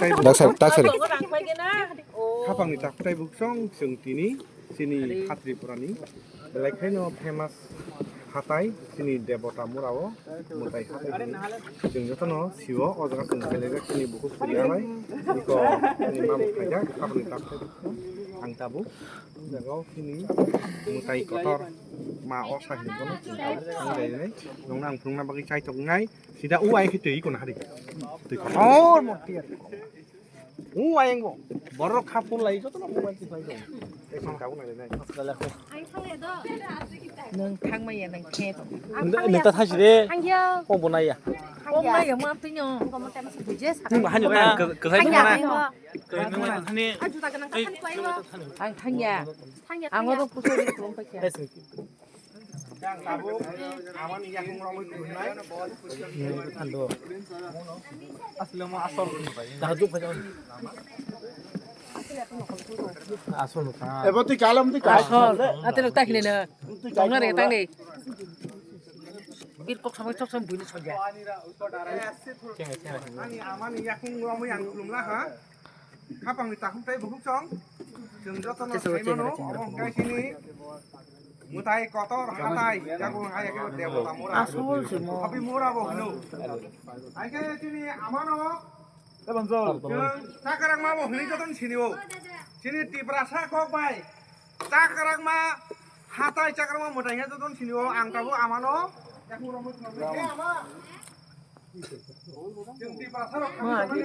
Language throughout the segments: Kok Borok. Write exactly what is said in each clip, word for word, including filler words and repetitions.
Daksari, daksari. Khapangni takhuk tei bukhuk chwng chwng tini chini ha Tripurani belai khaino famous hatai chini Debota Murao mwtai hatai hwnwi chwng jotono sio. O jaga chwng belai chini bukhuk suriya bai iko chini mamuk khaijak khapangni takhuk tei bukhuk chwng ang tabuk. O jaga o chini mwtai kotor ma o sakni bono chwng tabuk thang jainai nongno ang phunukna bagwi chaitok wngnai. Sida u ai khe twi kono hari. Twi kotor mo tiya. U ai ngo. Borok kha pul lai joto no mobile ti lai do. Ekson ka unai nai. Nwng thangma ya nwng khe. Nwng ta thasi de. Thangya. Kong bo nai ya. Kong nai ya ma twi nyo. Nwng ba hanyo ta. Thangya. Thangya. Ang thangya. Ang oro puso ri tong pa kya. Yang tabuk amani yakung romwi khulumnai. Asle mo asor khulumbai. Dah juk khaja. Asor no kha. Ebo twi kalam twi kalam. Asor. Ate lo takhle na. Tongna re tang de. Bir kok samai sok sam buini sokya. Ani amani yakung romwi ang khulumla ha. Khapangni takhuk tei bukhuk chwng. Chwng jotono saimano, obo hwnkhe chini mwtai kotor hatai, yago hai khe Debota Mura. Asol se mo. Habi Mura bo hwno. Hai khe chini amano, chwng Chakrakma bo hwnwi jotono sinio. Chini Tiprasa kok bai Chakrakma hatai, Chakrakma mwtai khe jotono sinio. Ang tabuk amano yakung romwi khulumnai khe ama. Mo agi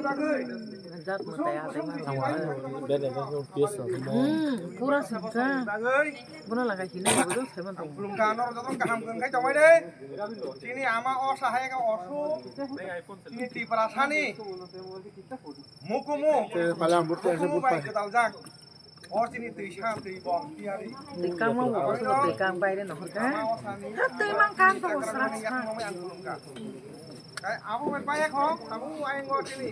jat mwtai ate ma. Hmm, pura singka. Bono lagai hino bodo seman tong. Khulumkha norok jotono kaham kwrwng khai tongbai de. Chini ama o sahai ka osu. Chini Tiprasani mukumu. Mukumu bai gwdaljak. O chini twi sa twi bom tiyari. Twi kang mang bo, twi kang baire no hor ka. Ha twi mang kang to sra sra. Kai abo bai pai kho, abo ai ngo chini.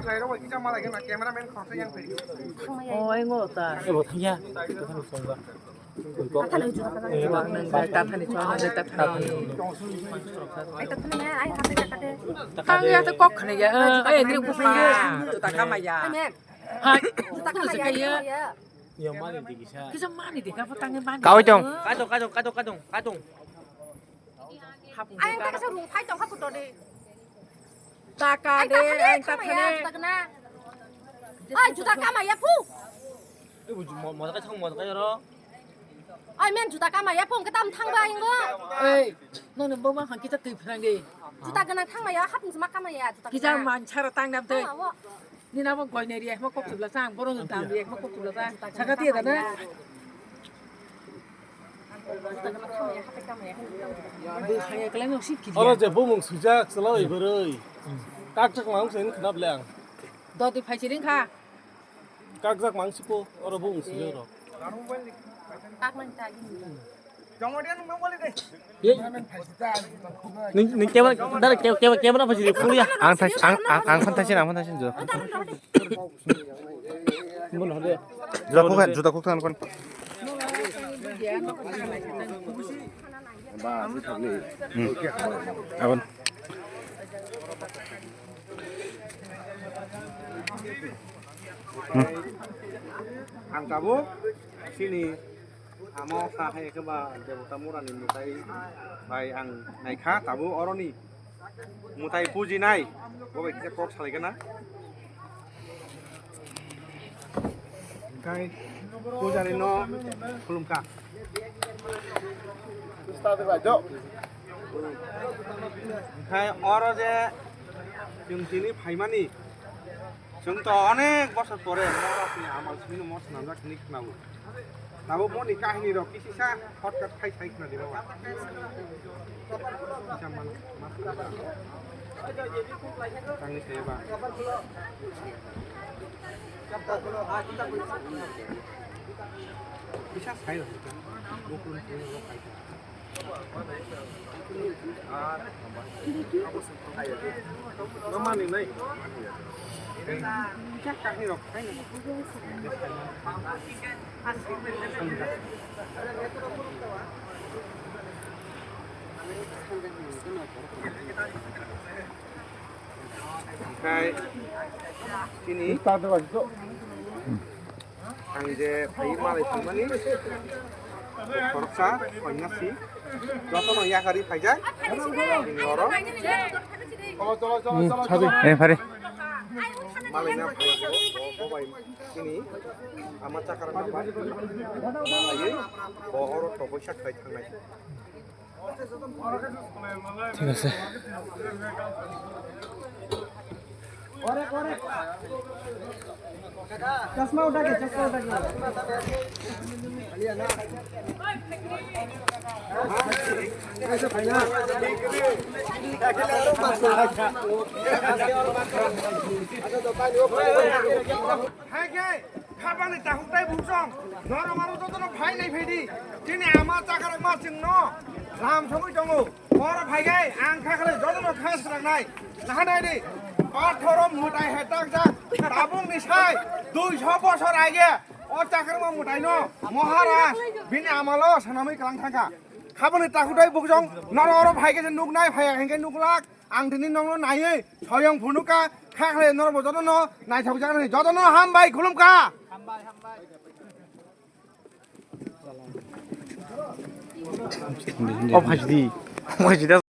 Kai ro bai kicha malai na cameraman khorsa yang pai. O ai ngo ta. E bo thangya. Tathani chwa, tathani chwa, tathani. Ai tathani ai hate kate. Tang ya to kok khne ya. Ai dri busa. Tu ta kama ya. Hai. Juta kama ya, kama ya. Yang mani di kisa. Kisa mani di kapa tangi mani. Kau dong. Kadong, kadong, kadong, kadong, kadong. Ayang kaka sa rung phai tong kha puto de. Taka de, ayang taka de. Juta kama ya pu. Eh, buju mo mo ka chong mo ka yoro. Ai men juta kama ya pu, ang ketam thang ba ingo. Eh, no no bo ma hang kita tui phrang de. Juta gana thang ma ya, hapung ma kama ya juta. Kita man chara tang dam te. Nini abo goinai riya hima kok chubla chang, borok ni dam riya hima kok chubla chang. Saka tiya da na? Oro je bumung swijak chwla oi bwrwi. Kakchak mang se wng khna bwle ang. Dodi phai siring kha. Kakjak mang siko oro bumung swijak rok. Kakmani ta gini. Ning, ning keba, dara keba, keba na pasi phuya. Ang thai, ang, ang, ang phan thai sin, ang phan thai sin jo. Juta khuk, juta khuk than kon. Hmm. Abon. Hmm. Ang tabuk sini amo kha hai khe ba Debota Murani mwtai bai ang naikha tabuk oroni mwtai pujinai bo bai kisa kok salai gana. Hingkhai pujari no khulumkha. Hingkhai oro je chwng tini phaimani, chwng to onek bosor pore Maharajni amal simi no mo swnamjak hinwi khnago. Tabuk boni kahini rok kisisa hotkat khai sai khna di baba. Kisa man, mas. Tangni se ba. Kisa sai rok. Bukrun puni rok khai. Oke, ini. Ang je phai malai thangmani khoroksa konyasi jotono yakarwi phaijak. Bini oro. Hmm, sabi. Eh, phari. Malai na phai bo, bo, bo bai ini ama chakra na bai. Malaiwi bo oro toboi sak khai thangnai. ঠিক আছে। চশমা উঠা কে, চশমা উঠা কে। Hai khe, khabani takhuk tai buksong, norok aro jotono phai nai phaidi, chini ama chakrak ma chwngno lam sogwi tongo, oro phai khe ang kha khlai jotono kha swrangnai, naha nai di, pathoro mwtai hai takjak, tabukni sai, duiso bosor age, o chakrak ma mwtaino, Maharaj, bini amalo swnamwi kwlang thangkha, khabani takhuk tai buksong, norok oro phai khe se nuknai, phai ya hinkhe nuklak. Ang tini nokno naiwi soyong phunukha, kha khlai norok bo jotono naithok jaknani jotono hambai khulumkha. O phaidi, o phaidi da.